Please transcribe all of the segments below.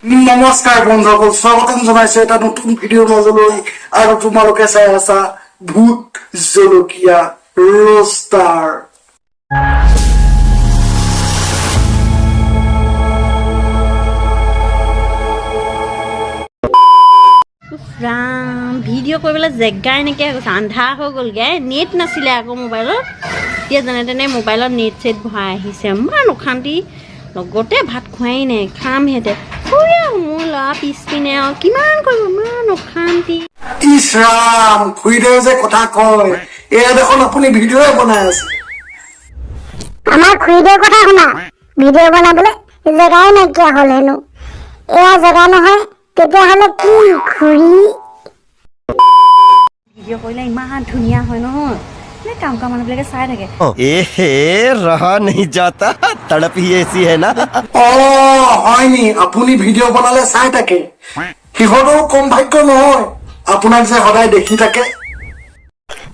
নমস্কাৰ বন্ধুসকল, স্বাগতম জনাইছো এটা নতুন ভিডিঅ'ৰ মাজলৈ আৰু তোমালোকে চাই আছা ভূত জলকীয়া ৰোষ্টাৰ। ৰাম, ভিডিঅ' কৰিবলৈ জেগাই নাইকিয়া হৈ গৈছে, আন্ধাৰ হৈ গ'লগৈ। নেট নাছিলে আকৌ মোবাইলত। এতিয়া যেনে তেনে মোবাইলত নেট চেট ভৰাই আহিছে। ইমান অশান্তি, লগতে ভাত খোৱাই নাই, খামহে এতিয়া। খুৰীয়া, মোৰ ল'ৰা পিছপিনে আৰু কিমান কৰিব, ইমান অশান্তি। ইছ ৰাম, খুৰীদেউ যে কথা কয়, এয়া দেখোন আপুনি ভিডিঅ'য়ে বনাই আছে। আমাৰ খুৰীদেউৰ কথা শুনা, ভিডিঅ' বনাবলৈ জেগাই নাইকিয়া হ'ল হেনো। এয়া জেগা নহয় তেতিয়াহ'লে কি খুৰী? ভিডিঅ' কৰিলে ইমান ধুনীয়া হয় নহয়, মানে কাম কৰা মানুহবিলাকে চাই থাকে। एहे, रहा नहीं जाता, तड़प ही ऐसी है ना। অ হয় নি? আপুনি ভিডিঅ' বনালে চাই থাকে, সিহঁতৰো কম ভাগ্য নহয় আপোনাক যে সদায় দেখি থাকে।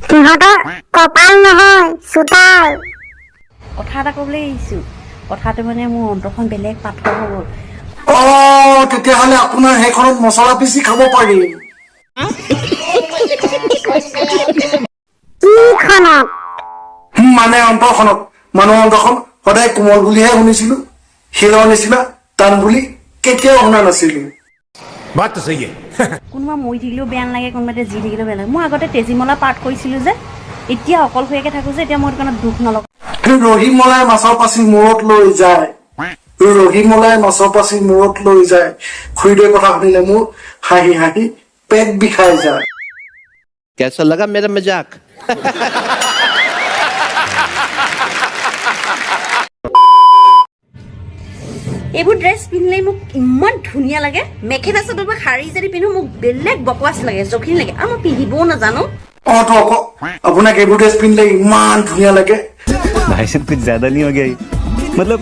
সিহঁতৰ কপাল নহয়, চোতাল। কথা এটা ক'বলৈ আহিছোঁ। কথাটো মানে মোৰ অন্তৰখন বেলেগ পাথৰ হৈ গ'ল। অ তেতিয়াহ'লে আপোনাৰ সেইখনত মছলা পিচি খাব পাৰিম। কি খনত? মানে অন্তৰখনত। মানুহৰ অন্তৰখন সদায় কোমল বুলিহে শুনিছিলো, শিলৰ নিচিনা টান বুলি কেতিয়াও শুনা নাছিলো। बात तो सही है। কোনোবা মৰি থাকিলেও বেয়া নালাগে, কোনোবা এতিয়া জী থাকিলেও বেয়া নালাগে। মই আগতে তেজীমলা পাৰ্ট কৰিছিলোঁ যে, এতিয়া অকলশৰীয়াকৈ থাকোঁ যে, এতিয়া মই সেইটো কাৰণে দুখ নলগাওঁ। ৰহিমলাই মাছৰ পাচি মূৰত লৈ যায়, ৰহিমলাই মাছৰ পাচি মূৰত লৈ যায়। খুৰীদেউৰ কথা শুনিলে মোৰ হাঁহি হাঁহি পেট বিষাই যায়। कैसा लगा मेरा मजाक? এইবোৰ ড্ৰেছ পিন্ধিলে মোক ইমান ধুনীয়া লাগে। মেখেলা চাদৰ বা শাৰী যদি পিন্ধো, মোক বেলেগ বকৱাচ লাগে, জখিনী লাগে আৰু মই পিন্ধিবও নাজানো। অ তো আকৌ আপোনাক এইবোৰ ড্ৰেছ পিন্ধিলে ইমান ধুনীয়া লাগে। भाई साहब, कुछ ज्यादा नहीं हो गया ये? मतलब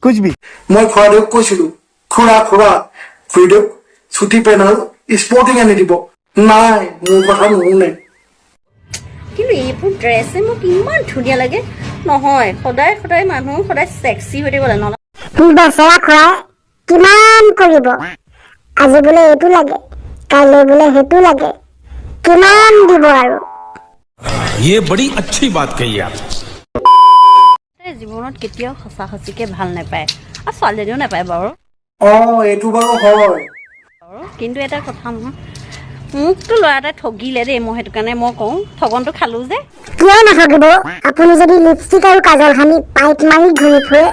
कुछ भी। মই খুৰাদেউক কৈছিলো, খুৰা খুৰা, খুৰীদেউক চুটি পেণ্ট আৰু স্পৰ্টিং আনি দিব। নাই, মোৰ কথা নুশুনে। কিন্তু এইবোৰ ড্ৰেছে মোক ইমান ধুনীয়া লাগে নহয়। সদায় সদায় মানুহ সদায় চেক্সি হৈ থাকিব লাগে, নহ'লে বেচেৰা খুৰাই কিমান কৰিব? আজি বোলে এইটো লাগে, কাইলৈ বোলে সেইটো লাগে, কিমান দিব আৰু? ये बड़ी अच्छी बात कही आप। জীৱনত কেতিয়াও সঁচা সঁচিকে ভাল নাপায় আৰু ছোৱালীজনীও নাপায় বাৰু। অ এইটো বাৰু হয়। কিন্তু এটা কথা নহয়, মোকতো ল'ৰা এটাই ঠগিলে দেই। মই সেইটো কাৰণে মই কওঁ, ঠগনটো খালো যে। কিয় নাথাকিব, আপুনি যদি লিপষ্টিক আৰু কাজল সানি পাইপ মাৰি ঘূৰি ফুৰে।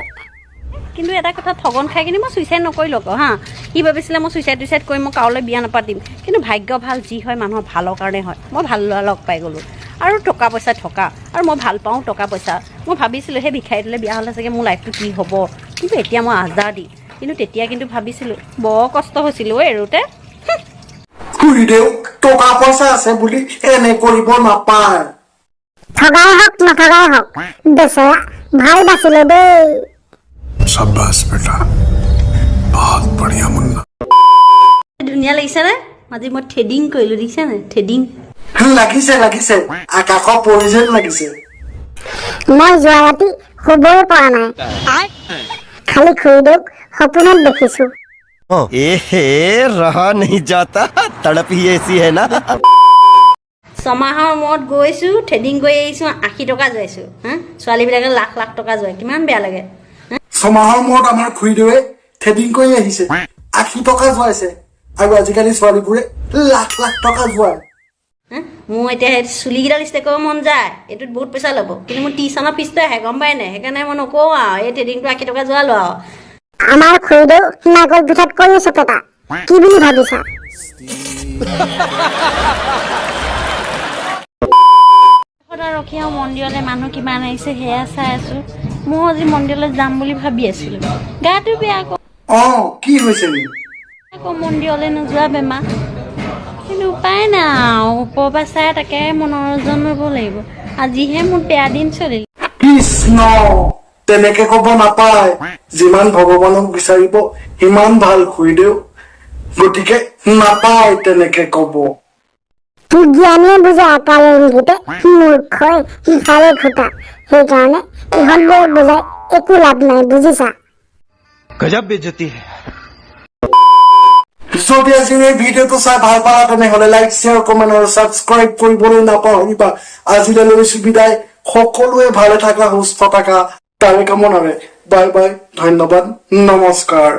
কিন্তু এটা কথা, ঠগন খাই কিনে মই চুইচাইড নকৰিলোঁ আকৌ। হা, সি ভাবিছিলে মই চুইচাইড টুইচাইড কৰি মই কাৰোলৈ বিয়া নাপাতিম। কিন্তু ভাগ্য ভাল, যি হয় মানুহৰ ভালৰ কাৰণে হয়। মই ভাল ল'ৰা লগ পাই গ'লোঁ আৰু টকা পইচা থকা আৰু মই ভাল পাওঁ টকা পইচা। মই ভাবিছিলোঁ সেই ভিক্ষাৰীটোলৈ বিয়া হ'লে চাগে মোৰ লাইফটো কি হ'ব। কিন্তু এতিয়া মই আজাদী। কিন্তু তেতিয়া কিন্তু ভাবিছিলোঁ, বৰ কষ্ট হৈছিলোঁ ঐ এৰোতে। খুৰীদেউ, টকা পইচা আছে বুলি এনে কৰিব নাপায়। ঠগাই হওক নঠগাই হওক, বেচেৰা ভাল বাচিলে দেই। शाबाश बेटा, बहुत बढ़िया मुन्ना। ধুনীয়া লাগিছেনে? আজি মই থ্ৰেডিং কৰিলোঁ, দেখিছেনে থ্ৰেডিং? লাগিছে লাগিছে, আকাশৰ পৰি যেন লাগিছে। মই যোৱা ৰাতি শুবই পৰা নাই, খালি খুৰীদেউক সপোনত দেখিছো। एहे, रहा नहीं जाता, तड़प ही ऐसी है ना। 6 মাহৰ মূৰত গৈছোঁ, থ্ৰেডিং কৰি আহিছোঁ, 80 টকা যোৱাইছোঁ। হা, ছোৱালীবিলাকে লাখ লাখ টকা যোৱাই, কিমান বেয়া লাগে। 6 মাহৰ মূৰত আমাৰ খুৰীদেউৱে থ্ৰেডিং কৰি আহিছে, 80 টকা যোৱাইছে আৰু আজিকালি ছোৱালীবোৰে লাখ লাখ টকা যোৱায়। হা, মোৰ এতিয়া সেই চুলিকেইডাল ষ্ট্ৰেইট কৰিব মন যায়, এইটোত বহুত পইচা ল'ব। কিন্তু মোৰ টিউচনৰ ফিজটো আহে, গম পাই নাই? সেইকাৰণে মই নকওঁ আৰু, এই থ্ৰেডিংটো 80 টকা যোৱালো আৰু। আমাৰ খুৰীদেউ নাগৰ পিঠাত কৰি চেপেটা, কি বুলি ভাবিছা? সদায় ৰখি আহোঁ মন্দিৰলৈ, মানুহ কিমান আহিছে সেয়া চাই আছোঁ। ময়ো আজি মন্দিৰলৈ যাম বুলি ভাবি আছিলোঁ, গাটো বেয়া আকৌ। অ কি হৈছে নো? আকৌ মন্দিৰলৈ নোযোৱা বেমাৰ। কিন্তু উপায় নাই আৰু, ওপৰৰ পৰা চাই তাকে মনোৰঞ্জন ল'ব লাগিব। আজিহে মোৰ বেয়া দিন চলিল। কৃষ্ণ, তেনেকে কব নাপায়। যিমান ভগৱানক বিচাৰিব সিমান ভাল খুৰীদেউ, গতিকে নাপায় তেনেকে কব। জ্ঞানীয়ে বুজে আকাৰে ইংগিতে, মূৰ্খই সিফালে ফুটা। সেইকাৰণে ইহঁতবোৰক বুজাই একো লাভ নাই, বুজিছা? गजब बेइज्जती है। যদি আজিৰ এই ভিডিঅ'টো চাই ভাল পালা, তেনেহ'লে লাইক, শ্বেয়াৰ, কমেণ্ট আৰু ছাবস্ক্ৰাইব কৰিবলৈ নাপাহৰিবা। আজিলৈ লৈছো বিদায়। সকলোৱে ভালে থাকা, সুস্থ থাকা, তাৰে কামনাৰে। বাই বাই, ধন্যবাদ, নমস্কাৰ।